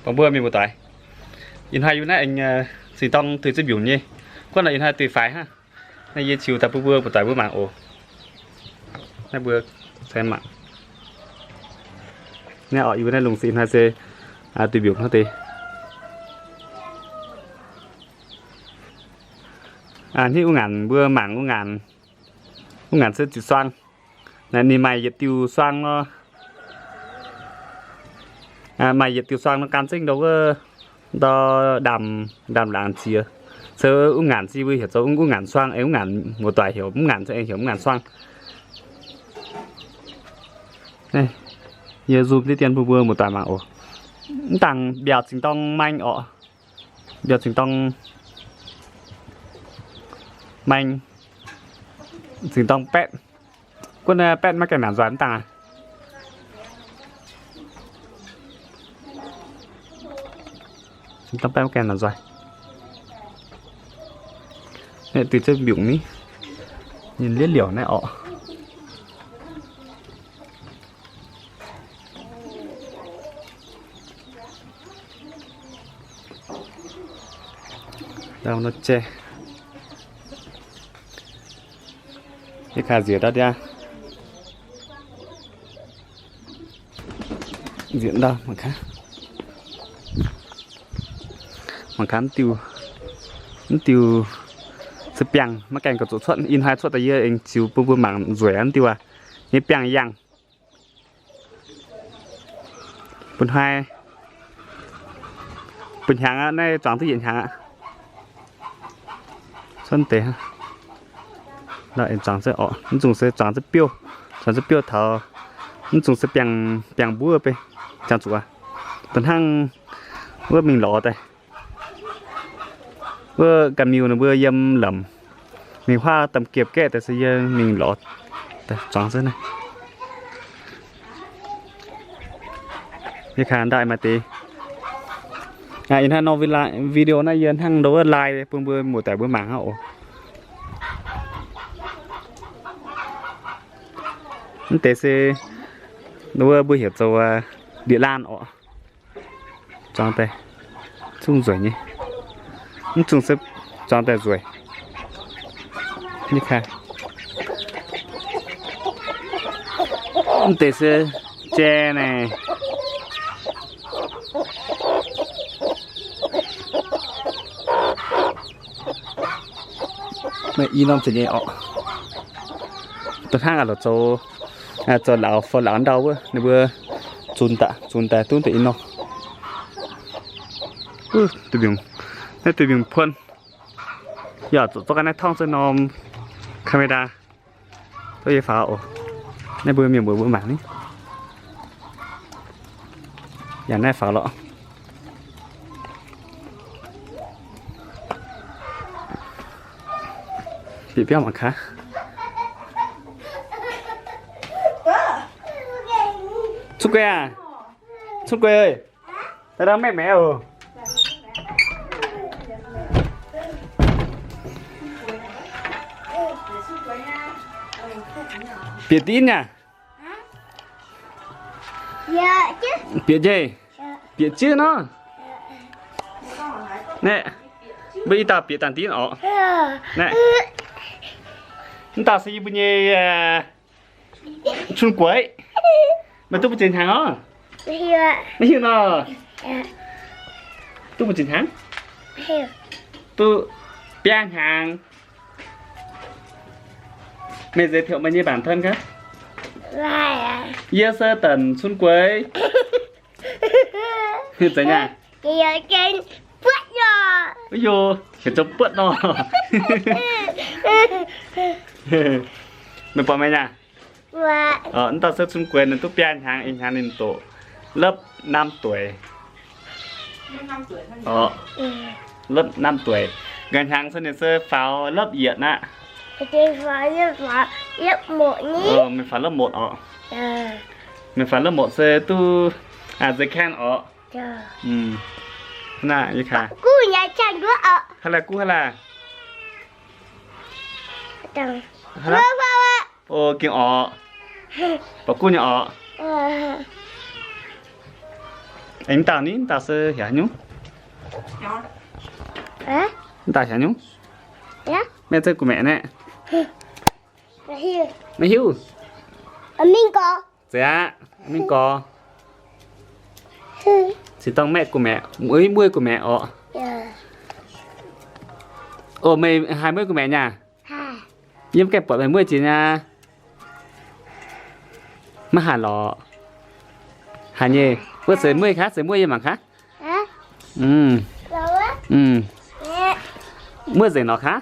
Mbuo mienh muoz-doic, ih hnoi yie naaiv aengx zinh dorng duih ziex mbiungc nyei. Guonv nor ih hnoi duih faix hnangv. Naaiv yie ziux daaih bun mbuo muoz-doic mbuo mangc oc. Naaiv mbuo se mangc. Naaiv oc, yie mbuo naaiv lungh se ih hnoi se duih mbiungc hnangv deix. Hnangv wuov ngaanc mbuo mangc wuov ngaanc, wuov ngaanc se ziqc suang. Naaiv ninh maaih yietc diuh suang nor. Maaih yietc diuh suang nor gan zengv ndau wuov, ndau ndaamv, ndaamv-laangc ziex. Se wuov ngaanc se mbuo heuc zoux wuov ngaanc suang, aengx wuov ngaanc muoz-doic heuc wuov ngaanc, aengx heuc wuov ngaanc suang. Yie zoom diqv dien bun mbuo muoz-doic mangc oc. Mv dangc mbiaauc zinh dorng maeng orqc. Mbiaauc zinh dorng maeng, zinh dorng baeqv. Guonv baeqv maiv gaengh naanc nzoih mv dangh aqv. Zinh dorng baeqv maiv gaengh naanc nzoih. Naaiv duih ziex mbiungc ni, ninh liuz liouc naaiv orqc. Yie kaaix nzieqc ndau diav. Nzieqc ndau mangc gaax. Mangc gaax mv diuh, mv diuh se biangh maiv gaengh gauh zuqc cuotv. Ih hnoi cuotv daaih yie aengx ziux bun mbuo mangc nzueic mv diuh aac. Nyei biangh yangh. Bun hnoi, bun hnyangx aqv, naaiv zuangx duqv yietc hnyangx aqv. Cuotv deix, zuangx se orqc, mv zungh se zuangx za'biouv, zuangx za'biouv taux, mv zungh se biangh, biangh mbuov bei, jangx zuqc aqv. Da'hnangv wuov mingh lorz daaih. Wuov ganh miuh ninh mbuo yiem lamc, mingh huaav domh giepc gaeqv daaih se yie mingh lorz daaih zuangx zunv naaiv. Yie kaaix ndaaih maaih deix. Ih hnoi nor video naaiv yie hnangv ndau wuov lai bun mbuo muoz-doic mbuo mangc hnangv oc. Mv deix se ndau wuov mbuo heuc zoux ndie-laanh orqc. Zuangx daaih zungv nzueic nyei. Mv zungh se zuangx daaih nzueic. Mv deix se jai naaic. Maaih i norm za'nyeic orqc. Da'hnangv aqv lorqc zoux, zoux lauz fou lauz ndau wuov ninh mbuo zunx daaih, zunx daaih duqv deix i norm. Duih mbiungc, naaiv duih mbiungc puon. Yaac zuqc zorqv ga'naaiv torngv se norm camera. Zorqv yie faaux oc. Naaiv mbuo mienh mbuo mbuo mangc ni. Yaac naaiv faaux lorqc. Bieqc biauv mangc gaax. Cun gueix aac, Cun gueix, daaih dangh maiv maengx oc. Bieqc diqv nyei aac? Bieqc nyei. Bieqc jienv nor. Naaiv, mbuo i dauh bieqc dangh diqv orqc. Naaiv, mv dauh se yie mbuo nyei Cun gueix. Meih duqv mbu'ziex hnyangx oc? Maiv hiuv nor. Duqv mbu'ziex hnyangx? Duqv biaa hnyangx. Meih giới thiệu meih nyei bản thân gaax. Yie se Tần Cun Gueix. Zeiz nyei? Ih, heuc zoux Buotv nor. Meih buatc meih nyei? Mv dauh se Cun Gueix, ninh duqv biaa hnyangx, ih hnyangx ninh doqc lớp năm tuổi. Lớp năm tuổi. Nqa'hnyangx se ninh se faaux lớp yietc aqv. Meih faaux lớp một orqc? Meih faaux lớp một se duqv zeix kang orqc? Hnangv naaiv, yie kaaix. Haaix laai guv haaix laai? O, gengh orqc. Baac guv nyei orqc. Aengx dauh ni, dauh se heuc haaix nyungc? Dauh heuc haaix nyungc? Maiv zeiz gu'maeqc naaiv. Maiv hiuv. Zeiz aqv, mingh gorx. Cingx dongh maeqv gu'maeqc, mueiz gu'maeqc orqc. O, meih haih mueiz gu'maeqc nyei aac? Yie mv gaengh buatc meih mueiz jiex nyei. Maiv haih lorqc. Haiz nyei. Wuov zeiz mueiz kaav, zeiz mueiz yie mangc kaav. Mueiz nzengc lorqc kaav.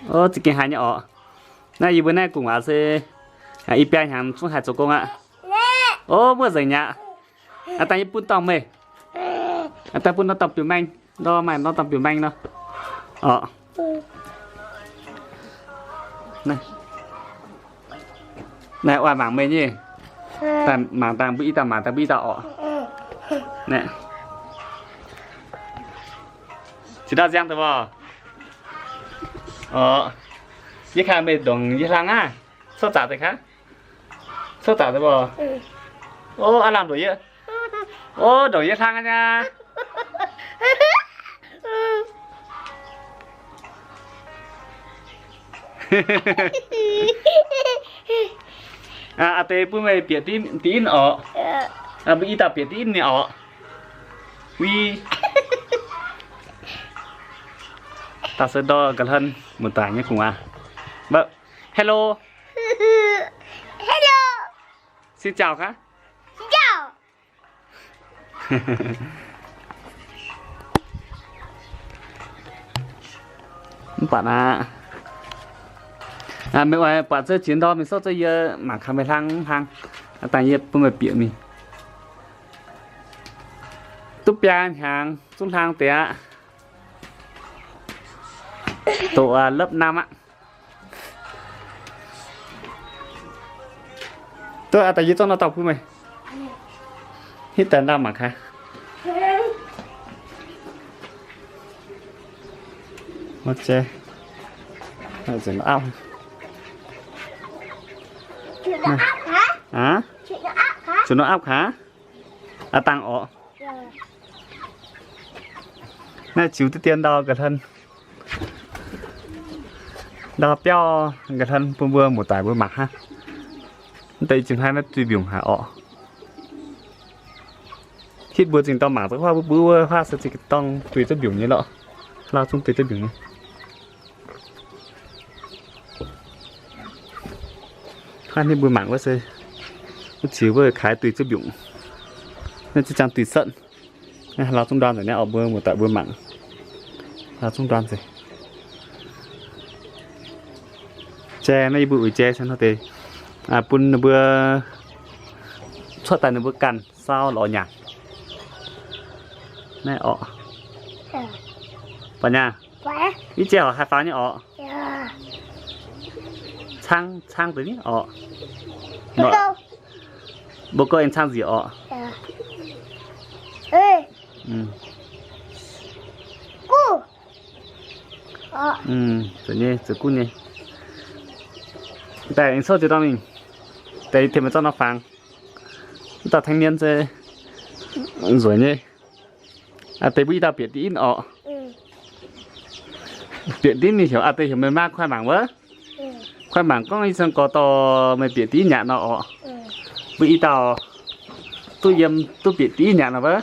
O, za'gengh haiz nyei orqc. Naaiv yie mbuo naaiv gu'nguaaz se i biaa hnyangx zungv haih zoux gong aqv. O, mueiz nzengc aqv. Aav dangh yie bun dorngh meih. Aav dangh bun norm dorngh biux maeng. Nor maaih norm dorngh biux maeng nor. Orqc. Naaiv oix mangc meih nyei. Mangc dangh mbuo i dauh, mangc dangh mbuo i dauh orqc. Ziex dauh nziang deix mbuo. Orqc. Yie kaaix meih ndongc yie hlang aqv. Cuotv zaqc deix kaav. Cuotv zaqc deix mbuo. O, aav lamh nduqc yie. O, ndongc yie hlang aqv nyei. Aa deix bun meih bieqc div in orqc. Mbuo i dauh bieqc div in nyei orqc. Wii. Dauh se ndortv ga'hlen muoz-doic nyei gu'nguaaz. Hello. Hello. Xin chào kaav. Xin chào. Mv baac aqv, meih oix buatc zeix jiex ndorm mingh souv zeix yie mangc kaaix meih hlang mv hlang. Dangh yie bun meih bieqc mingh. Duqv biaa hnyangx zungv hlang deix aqv. Doqc lopv nam aqv. Duqv aqv, daaih yie zorqv nor dorh bun meih. Hitv daaih ndau mangc kaaix. Zuqc nor apv kaaix. Aav dangh orqc. Naaiv ziux duqv dien ndau ga'hlen, ndau biauv ga'hlen bun mbuo muoz-doic mbuo mangc hnangv. Mv deix zinh hnangv naaiv duih mbiungc haic orqc. Hitv mbuo zingh dorh mangc za'gengh huaav mbuov mbuov wuov huaav se zingh dorngh duih za'mbiungc nyei lorqc. Lauh zungv duih za'mbiungc nyei. Hnangv naaiv mbuo mangc wuov se, wuov ziux wuov kaaix duih za'mbiungc. Naaiv ziex ziangh duih setv. Naaiv lauh zungv ndorn nzengc naaiv orqc, mbuo muoz-doic mbuo mangc. Lauh zungv ndorn nzengc. Jai naaiv yie mbuo uix jai se hnangv deix bun ninh mbuo cuotv daaih ninh mbuo ganh sau lorz nyanc. Naaiv orqc. Buatc nyei. Ih jai orqc, haih faaux nyei orqc. Cang, cang deix ni orqc. Mbuo gorngv aengx cang nziec orqc. Zuqc nyei, zuqc guv nyei. Daaih aengx souv ziex dorngh mingh. Deix tengx meih zorqv nor fangx. Wuov dauh thanh niên se nzueic nyei. Aa deix mbuo i dauh bieqc div in orqc. Bieqc div in mingh heuc aa deix heuc meih maa kuaih mangc wuov. Kuaih mangc gorngv ih zanc gorx dorh meih bieqc div in nyanc nor orqc. Mbuo i dauh duqv yiem duqv bieqc div in nyanc nor wuov.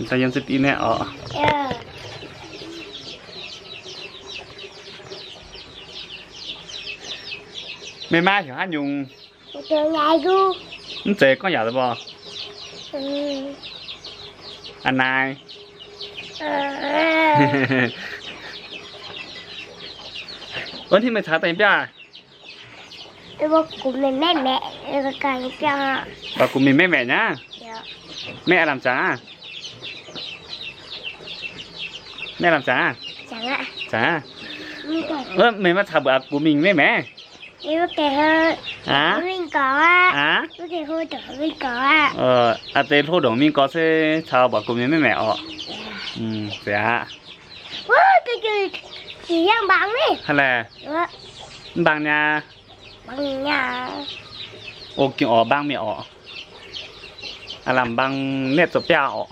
Daaih yiem se div naaiv orqc. Meih maa heuc haaix nyungc? Mv zeiz gorngv yaac mbuo. Aa naaiv. Wuov hnangv meih caux daaih nyei biauv aac? Baac gux mingh maiv maeqc nyei aqv. Maiv lamh jangx aqv? Maiv lamh jangx aqv? Jangx aqv. Meih maiv caux mbuo aa gux mingh maiv maeqc? Aa, aa deix hlo ndongc mingh gorx se caux mbuo gux mingh maiv maeqc orqc. Zeiz aqv. Hnangv laeh, mv mbaang nyei. O, gengh oc, mbaang mienh oc. Aav lamh mbaang naetv zoux biauv oc.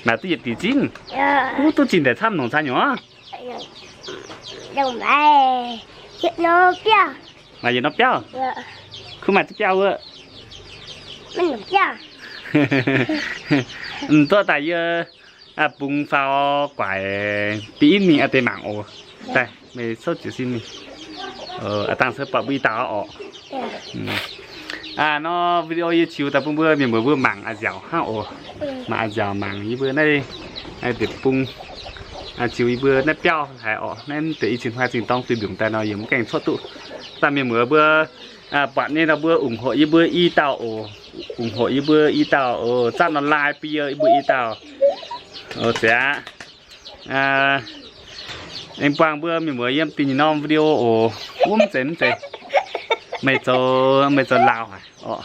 Maaih duqv yietc diuc zinh. Wuov duqv zinh daaih camv nongc caa nyungc. Maaih yietc norm biauv. Kuv maaih duqv biauv wuov. Mv duqv daaih yie bungx faaux guaaic da'yietv mingh a'deix mangc oc. Daaih meih souv jiez sin mingh. Dangh se buatc mbuo i dauh oc. Nor video yie ziux daaih bun mbuo mienh muoz mbuo mangc a'nziaauc hnangv oc. Mangc a'nziaauc, mangc yie mbuo naaiv deic-bung. Ziux yie mbuo naaiv biauv haic oc. Naaiv deix i cin hnoi zingh dorng duih mbiungc daaih nor yie mv gaengh cuotv duqv. Daaih mienh muoz mbuo buatc nyei nor mbuo ủng hộ yie mbuo i dauh oc. Ủng hộ yie mbuo i dauh oc. Zatv nor like bun yie mbuo i dauh oc. Zeiz aqv. Aengx buangh mbuo mienh muoz yiem da'nyeic norm video oc. Wuov mv zeiz, mv zeiz. Meih zoux, meih zoux laauh haic oc.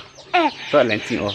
Duqv laengz zingh oc.